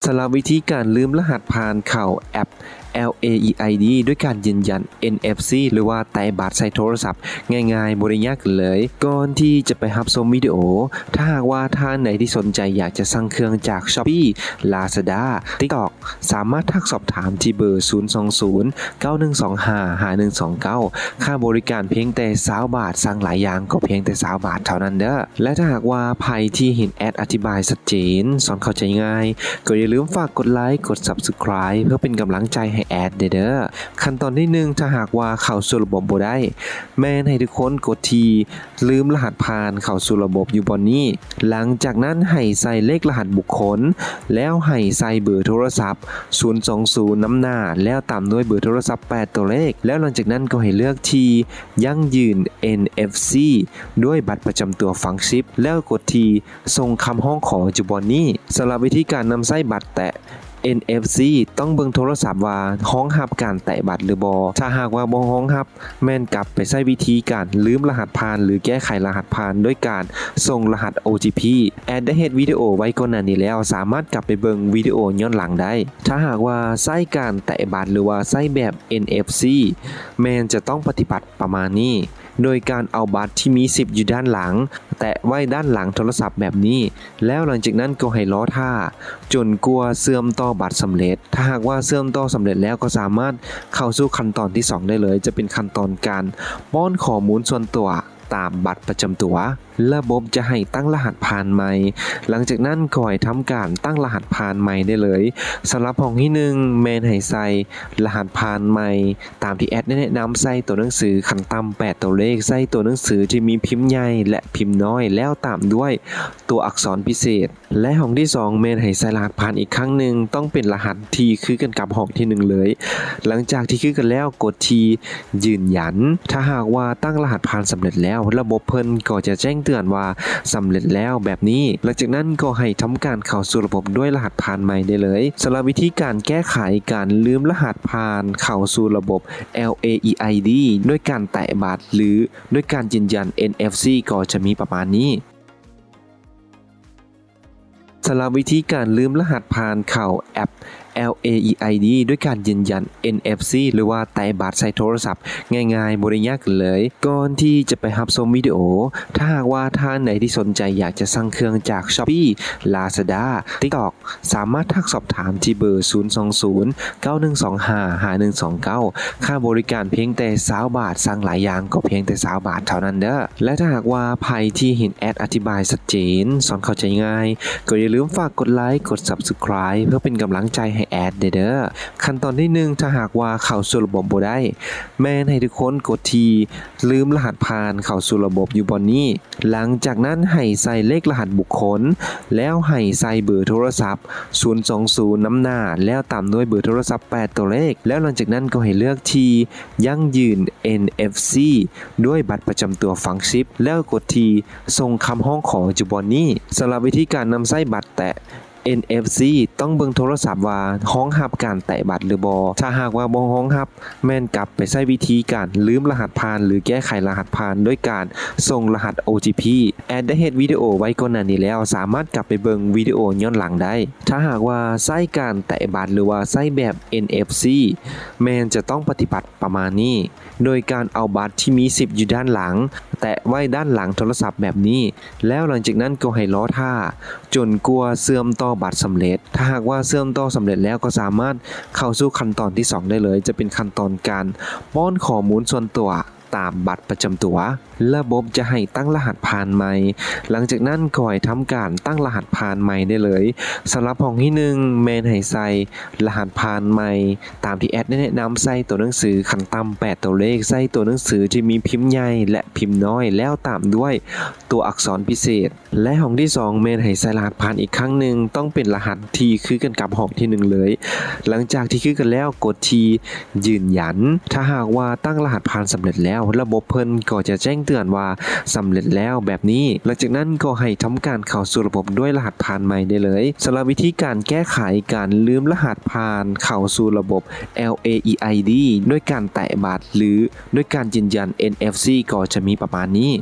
ສຳລັບວິທີການລືມລະຫັດຜ່ານເຂົ້າແອັບ ແອລ ເອ ອີ ໄອ ດີ ດ້ວຍການຢືນຢັນ ເອັນ ເອັຟ ຊີ ຫຼືວ່າແຕະບັດໃສ່ໂທລະສັບ ງ່າຍໆ ບໍ່ໄດ້ຍາກເລີຍ. ກ່ອນທີ່ຈະໄປຮັບຊົມວິດີໂອ, ຖ້າຫາກວ່າທ່ານໃດທີ່ສົນໃຈຢາກຈະສັ່ງເຄື່ອງຈາກ Shopee, Lazada, TikTok ສາມາດທັກສອບຖາມທີ່ເບີ ສູນສອງສູນ ເກົ້າໜຶ່ງສອງຫ້າ ຫ້າໜຶ່ງສອງເກົ້າ ຄ່າບໍລິການພຽງແຕ່ຊາວບາດ, ສັ່ງຫຼາຍຢ່າງກໍພຽງແຕ່ຊາວບາດເທົ່ານັ້ນເດີ້. ແລະ ຖ້າຫາກວ່າໃຜທີ່ເຫັນແອັດອະທິບາຍຊັດເຈນ, ສອນເຂົ້າໃຈງ່າຍ, ກໍຢ່າລືມຝາກກົດໄລ, ກົດ Subscribe ເພື່ອເປັນກຳລັງໃຈໃຫ້ແອັດແດ່ເດີ້. ຂັ້ນຕອນທີໜຶ່ງ, ຖ້າຫາກວ່າເຂົ້າສູ່ລະບົບບໍ່ໄດ້, ແມ່ນໃຫ້ທຸກຄົນກົດທີ່ລືມລະຫັດຜ່ານເຂົ້າສູ່ລະບົບຢູ່ບ່ອນນີ້. ຫຼັງຈາກນັ້ນໃຫ້ໃສ່ເລກລະຫັດບຸກຄົນ ແລ້ວໃຫ້ໃສ່ເບີໂທລະສັບ ສູນສອງສູນ ນຳໜ້າ ແລ້ວຕາມດ້ວຍເບີໂທລະສັບແປດຕົວເລກ. ແລ້ວຫຼັງຈາກນັ້ນກໍໃຫ້ເລືອກທີ່ຢັ້ງຢືນ ເອັນ ເອັຟ ຊີ ດ້ວຍບັດປະຈຳຕົວຝັງຊິບ ແລ້ວກົດທີ່ສົ່ງຄຳຮ້ອງຂໍຢູ່ບ່ອນນີ້. ສຳລັບວິທີການນຳໃຊ້ບັດແຕະ ເອັນ ເອັຟ ຊີ ຕ້ອງເບິ່ງໂທລະສັບວ່າຮອງຮັບການແຕະບັດຫຼືບໍ່. ຖ້າຫາກວ່າບໍ່ຮອງຮັບ, ແມ່ນກັບໄປໃຊ້ວິທີການລືມລະຫັດຜ່ານ ຫຼື ແກ້ໄຂລະຫັດຜ່ານດ້ວຍການສົ່ງລະຫັດ ໂອ ທີ ພີ. ແອັດໄດ້ເຮັດວິດີໂອໄວ້ກ່ອນໜ້ານີ້ແລ້ວ, ສາມາດກັບໄປເບິ່ງວິດີໂອຍ້ອນຫຼັງໄດ້. ຖ້າຫາກວ່າໃຊ້ການແຕະບັດ ຫຼືວ່າໃຊ້ແບບ ເອັນ ເອັຟ ຊີ ແມ່ນຈະຕ້ອງປະຕິບັດປະມານນີ້, ໂດຍການເອົາບັດທີ່ມີຊິບຢູ່ດ້ານຫຼັງ ແຕະໄວ້ດ້ານຫຼັງໂທລະສັບແບບນີ້. ແລ້ວຫຼັງຈາກນັ້ນກໍໃຫ້ລໍຖ້າຈົນກວ່າເຊື່ອມຕໍ່ບັດສຳເລັດ. ຖ້າຫາກວ່າເຊື່ອມຕໍ່ສຳເລັດແລ້ວ ກໍສາມາດເຂົ້າສູ່ຂັ້ນຕອນທີສອງໄດ້ເລີຍ, ຈະເປັນຂັ້ນຕອນການປ້ອນຂໍ້ມູນສ່ວນຕົວຕາມບັດປະຈຳຕົວ. ລະບົບຈະໃຫ້ຕັ້ງລະຫັດຜ່ານໃໝ່. ຫຼັງຈາກນັ້ນກໍໃຫ້ທຳການຕັ້ງລະຫັດຜ່ານໃໝ່ໄດ້ເລີຍ. ສຳລັບຫ້ອງທີໜຶ່ງ ແມ່ນໃຫ້ໃສ່ລະຫັດຜ່ານໃໝ່ ຕາມທີ່ແອັດໄດ້ແນະນຳ, ໃສ່ຕົວໜັງສືຂັ້ນຕ່ຳແປດຕົວເລກ, ໃສ່ຕົວໜັງສືທີ່ມີພິມໃຫຍ່ ແລະ ພິມນ້ອຍ ແລ້ວຕາມດ້ວຍຕົວອັກສອນພິເສດ. ແລະ ຫ້ອງທີສອງ ແມ່ນໃຫ້ໃສ່ລະຫັດຜ່ານອີກຄັ້ງໜຶ່ງ, ຕ້ອງເປັນລະຫັດທີ່ຄືກັນກັບຫ້ອງທີໜຶ່ງເລີຍ. ຫຼັງຈາກທີ່ຄືກັນແລ້ວ, ກົດທີ່ຢືນຢັນ. ຖ້າຫາກວ່າຕັ້ງລະຫັດຜ່ານສຳເລັດແລ້ວ, ລະບົບເພິ່ນກໍຈະແຈ້ງເຕືອນວ່າສຳເລັດແລ້ວແບບນີ້. ຫຼັງຈາກນັ້ນກໍໃຫ້ທຳການເຂົ້າສູ່ລະບົບດ້ວຍລະຫັດຜ່ານໃໝ່ໄດ້ເລີຍ. ສຳລັບວິທີການແກ້ໄຂການລືມລະຫັດຜ່ານເຂົ້າສູ່ລະບົບ ແອລ ເອ ອີ ໄອ ດີ ດ້ວຍການແຕະບັດ ຫຼື ດ້ວຍການຢືນຢັນ ເອັນ ເອັຟ ຊີ ກໍຈະມີປະມານນີ້. ສຳລັບວິທີການລືມລະຫັດຜ່ານເຂົ້າແອັບ ແອລ ເອ ອີ ໄອ ດີ ດ້ວຍການຢືນຢັນ ເອັນ ເອັຟ ຊີ ຫຼືວ່າແຕະບັດໃສ່ໂທລະສັບ ງ່າຍໆ ບໍ່ໄດ້ຍາກເລີຍ. ກ່ອນທີ່ຈະໄປຮັບຊົມວິດີໂອ, ຖ້າຫາກວ່າທ່ານໃດທີ່ສົນໃຈຢາກຈະສັ່ງເຄື່ອງຈາກ Shopee, Lazada, TikTok ສາມາດທັກສອບຖາມທີ່ເບີ ສູນສອງສູນ ເກົ້າໜຶ່ງສອງຫ້າ ຫ້າໜຶ່ງສອງເກົ້າ ຄ່າບໍລິການພຽງແຕ່ຊາວບາດ, ສັ່ງຫຼາຍຢ່າງກໍພຽງແຕ່ຊາວບາດເທົ່ານັ້ນເດີ້. ແລະ ຖ້າຫາກວ່າໃຜທີ່ເຫັນແອັດອະທິບາຍຊັດເຈນ, ສອນເຂົ້າໃຈງ່າຍ, ກໍຢ່າລືມຝາກກົດໄລ, ກົດ Subscribe ເພື່ອເປັນກຳລັງໃຈໃຫ້ແອັດແດ່ເດີ້. ຂັ້ນຕອນທີໜຶ່ງ, ຖ້າຫາກວ່າເຂົ້າສູ່ລະບົບບໍ່ໄດ້, ແມ່ນໃຫ້ທຸກຄົນກົດທີ່ລືມລະຫັດຜ່ານເຂົ້າສູ່ລະບົບຢູ່ບ່ອນນີ້. ຫຼັງຈາກນັ້ນໃຫ້ໃສ່ເລກລະຫັດບຸກຄົນ ແລ້ວໃຫ້ໃສ່ເບີໂທລະສັບ ສູນສອງສູນ ນຳໜ້າ ແລ້ວຕາມດ້ວຍເບີໂທລະສັບແປດຕົວເລກ. ແລ້ວຫຼັງຈາກນັ້ນກໍໃຫ້ເລືອກທີ່ຢັ້ງຢືນ ເອັນ ເອັຟ ຊີ ດ້ວຍບັດປະຈຳຕົວຝັງຊິບ ແລ້ວກົດທີ່ສົ່ງຄຳຮ້ອງຂໍຢູ່ບ່ອນນີ້. ສຳລັບວິທີການນຳໃຊ້ບັດແຕະ ເອັນ ເອັຟ ຊີ ຕ້ອງເບິ່ງໂທລະສັບວ່າຮອງຮັບການແຕະບັດຫຼືບໍ່. ຖ້າຫາກວ່າບໍ່ຮອງຮັບ, ແມ່ນກັບໄປໃຊ້ວິທີການລືມລະຫັດຜ່ານ ຫຼື ແກ້ໄຂລະຫັດຜ່ານດ້ວຍການສົ່ງລະຫັດ ໂອ ທີ ພີ. ແອັດໄດ້ເຮັດວິດີໂອໄວ້ກ່ອນໜ້ານີ້ແລ້ວ, ສາມາດກັບໄປເບິ່ງວິດີໂອຍ້ອນຫຼັງໄດ້. ຖ້າຫາກວ່າໃຊ້ການແຕະບັດ ຫຼືວ່າໃຊ້ແບບ ເອັນ ເອັຟ ຊີ ແມ່ນຈະຕ້ອງປະຕິບັດປະມານນີ້, ໂດຍການເອົາບັດທີ່ມີຊິບຢູ່ດ້ານຫຼັງ ແຕະໄວ້ດ້ານຫຼັງໂທລະສັບແບບນີ້. ແລ້ວຫຼັງຈາກນັ້ນກໍໃຫ້ລໍຖ້າຈົນກວ່າເຊື່ອມຕໍ່ບັດສຳເລັດ. ຖ້າຫາກວ່າເຊື່ອມຕໍ່ສຳເລັດແລ້ວ, ກໍສາມາດເຂົ້າສູ່ຂັ້ນຕອນທີສອງໄດ້ເລີຍ, ຈະເປັນຂັ້ນຕອນການປ້ອນຂໍ້ມູນສ່ວນຕົວຕາມບັດປະຈຳຕົວ. ລະບົບຈະໃຫ້ຕັ້ງລະຫັດຜ່ານໃໝ່. ຫຼັງຈາກນັ້ນກໍໃຫ້ທຳການຕັ້ງລະຫັດຜ່ານໃໝ່ໄດ້ເລີຍ. ສຳລັບຫ້ອງທີໜຶ່ງ ແມ່ນໃຫ້ໃສ່ລະຫັດຜ່ານໃໝ່ ຕາມທີ່ແອັດໄດ້ແນະນຳ, ໃສ່ຕົວໜັງສືຂັ້ນຕ່ຳແປດຕົວເລກ, ໃສ່ຕົວໜັງສືທີ່ມີພິມໃຫຍ່ ແລະ ພິມນ້ອຍ ແລ້ວຕາມດ້ວຍຕົວອັກສອນພິເສດ. ແລະ ຫ້ອງທີສອງ ແມ່ນໃຫ້ໃສ່ລະຫັດຜ່ານອີກຄັ້ງໜຶ່ງ, ຕ້ອງເປັນລະຫັດທີ່ຄືກັນກັບຫ້ອງທີໜຶ່ງເລີຍ. ຫຼັງຈາກທີ່ຄືກັນແລ້ວ, ກົດທີ່ຢືນຢັນ. ຖ້າຫາກວ່າຕັ້ງລະຫັດຜ່ານສຳເລັດແລ້ວ, ລະບົບເພິ່ນກໍຈະແຈ້ງເຕືອນວ່າສຳເລັດແລ້ວແບບນີ້. ຫຼັງຈາກນັ້ນກໍໃຫ້ທຳການເຂົ້າສູ່ລະບົບດ້ວຍລະຫັດຜ່ານໃໝ່ໄດ້ເລີຍ. ສຳລັບວິທີການແກ້ໄຂການລືມລະຫັດຜ່ານເຂົ້າສູ່ລະບົບ ແອລ ເອ ອີ ໄອ ດີ ດ້ວຍການແຕະບັດ ຫຼື ດ້ວຍການຢືນຢັນ ເອັນ ເອັຟ ຊີ ກໍຈະມີປະມານນີ້.